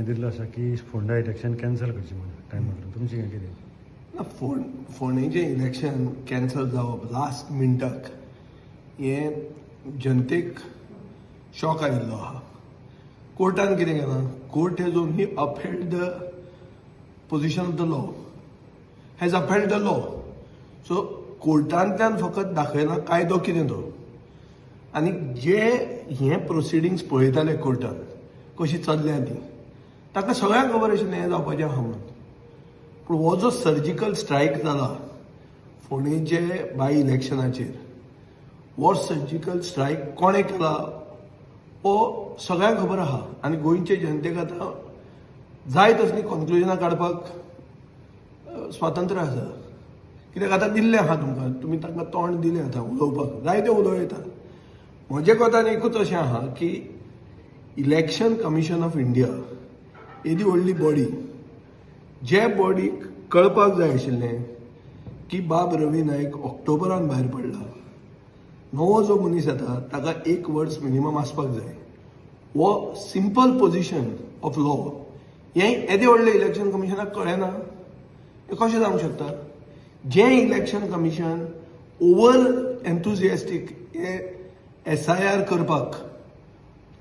हें दिल्लो आसा की फोंडा इलेक्शन कॅन्सल करचें म्हणून टायमा तुमचें हें कितें? ना, फोंडेचें इलेक्शन कॅन्सल जावप लास्ट मिनटाक हें जनतेक शॉक आयिल्लो आहा. कोर्टान कितें केलां? Court has only upheld the position of the law, has upheld the law. So कोर्टांतल्यान फकत दाखयला कायदो कितें तो. आनी जे हे प्रोसिडिंग्स पळयताले कोर्टान कशी चल्ल्या ती, ताका सगळ्यांक खबर आशिल्लें हें जावपाचें आहा म्हणून. पूण हो जो सर्जिकल स्ट्रायक जाला फोंडेचे बाय इलेक्शनाचेर, हो सर्जिकल स्ट्रायक कोणें केला हो सगळ्यांक खबर आहा. आनी गोंयचे जनतेक आतां जाय तसलीं कॉन्क्लुजनां काडपाक स्वातंत्र्य आसा, कित्याक आतां दिल्लें आहा तुमकां, तुमी तांकां तोंड दिलें आतां उलोवपाक, जायते उलोवं येता. म्हजें कोतान एकूच अशें आहा की इलेक्शन कमिशन ऑफ इंडिया येदी व्हडली बॉडी, जे बॉडीक कळपाक जाय आशिल्लें की बाब रवी नायक ऑक्टोबरान भायर पडला, नवो जो मनीस येता ताका एक वर्स मिनिमम आसपाक जाय, हो सिंपल पोझिशन ऑफ लॉ हें येदें व्हडलें इलेक्शन कमिशनाक कळ्ळें ना, हें कशें जावंक शकता? जें इलेक्शन कमिशन ओवर एन्थुजियास्टीक हे एसआयआर करपाक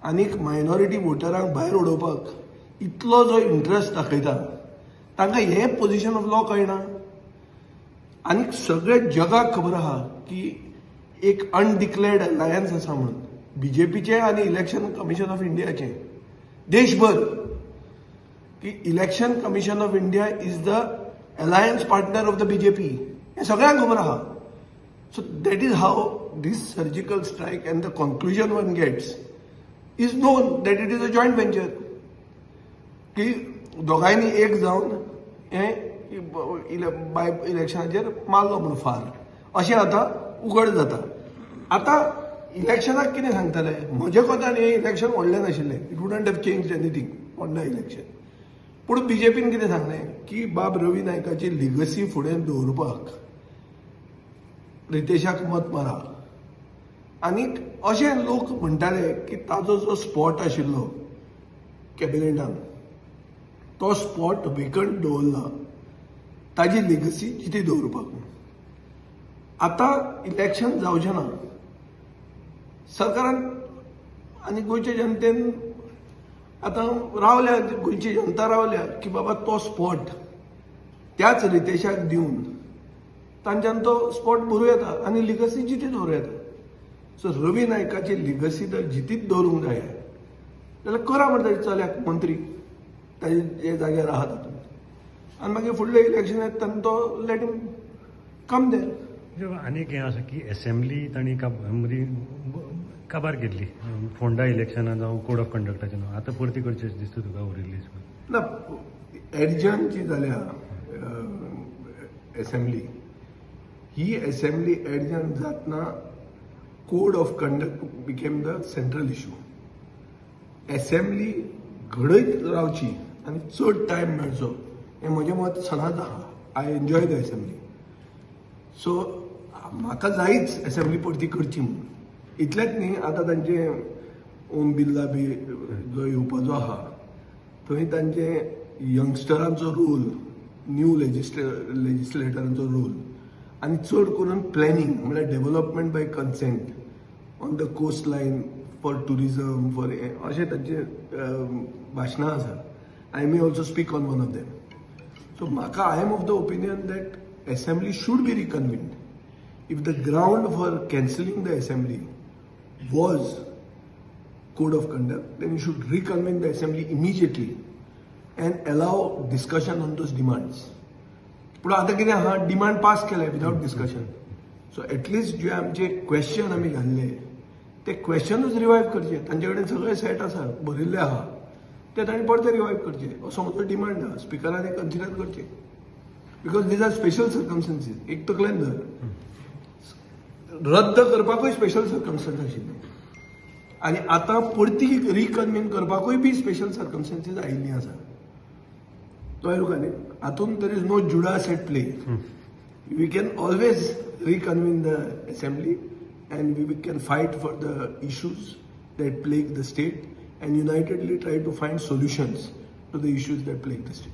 आनीक मायनॉरिटी वोटरांक भायर उडोवपाक इतलो जो इंट्रस्ट दाखयता, तांकां हें पोझिशन ऑफ लॉ कळना? आनीक सगळे जगाक खबर आहा की एक अनडिक्लेअर्ड अलायन्स आसा म्हणून बीजेपीचें आनी इलेक्शन कमिशन ऑफ इंडियाचें देशभर, की Election Commission of India is the alliance partner of the BJP, हें सगळ्यांक खबर आहा. So that is how this surgical strike and the conclusion one gets is known that it is a joint venture, की दोगांयनी एक जावन हें बाय इलेक्शनाचेर मारलो म्हणून फार, अशें आतां उगड जाता. आतां इलेक्शनाक कितें सांगतले? म्हज्या कोतान हें इलेक्शन व्हडलें नाशिल्लें, it wouldn't have changed anything Ponda election. पूण बीजेपीन कितें सांगलें की बाब रवी नायकाची लिगसी फुडें दवरपाक रितेशाक मत मारा. आनीक अशें लोक म्हणटाले की ताजो जो स्पॉट आशिल्लो कॅबिनेटान, तो स्पॉट वेकंट दवरला ताजी लिगसी जिती दवरपाक म्हणून. आतां इलेक्शन जावचें ना, सरकारान आनी गोंयच्या जनतेन आतां रावल्या, गोंयची जनता रावल्या की बाबा तो स्पॉट त्याच रितेशाक दिवन तांच्यान तो स्पॉट भरूं येता आनी लिगसी जिती दवरूं येता. सो रवी नायकाची लिगसी जर जितीच दवरूंक जाय जाल्यार करा मरे ताच्या चल्याक मंत्री, ताजे जे जाग्यार आहा तातूंत, आनी मागीर फुडलें इलेक्शन येता तेन्ना तो let him come there. आनीक हें आसा की एसेंब्ली तांणी मदीं काबार केल्ली फोंडा इलेक्शनान जावं कोड ऑफ कंडक्टाचें नांव, आतां परती करची अशें दिसता तुका उरिल्ली? ना, एडजर्न जी जाल्या एसेंब्ली, ही एसेंब्ली एडजर्न जातना code of conduct became the central issue. Assembly घडयत रावची आनी चड टायम मेळचो हें म्हजें मत सदांच आहा. I enjoy the assembly, so म्हाका जायच एसेंब्ली परती करची म्हणून. इतलेंच न्ही, आतां तांचे ओम बिर्ला बी जो येवपाचो आहा, थंय तांचे यंगस्टरांचो रोल, न्यू लेजिस्लेटरांचो रोल आनी चड करून प्लॅनिंग, म्हळ्यार development by consent on the coast line for tourism for अशें तांचे भाशणां आसा. I may also speak on one of them. So म्हाका, I am of the opinion that assembly should be reconvened. If the ground for cancelling the assembly was code of conduct, then you should reconvene the assembly immediately and allow discussion on those demands. पूण आतां कितें आहा, demand pass केले without discussion. So at least जे आमचे question आमी घाल्ले ते क्वेश्चनूच revive करचे. तांचे कडेन सगळे सेट आसा, बरयल्ले आहा, ते तांणी परते रिवायव करचे असो म्हजो डिमांड आहा. स्पिकरान कन्सिडर करचे, because these are special circumstances. एक तकलेन धर, रद्द करपाकूय स्पेशल सर्कमस्टन्स आशिल्ले आनी आतां परती रिकन्वीन करपाकूय बी स्पेशल सर्कमस्टन्सीस आयिल्लीं आसा. कळ्ळें तुका न्ही? हातूंत there is no Judas at play. We can always reconvene the assembly and we can fight for the issues that plague the state and unitedly try to find solutions. to the issues that plague the state.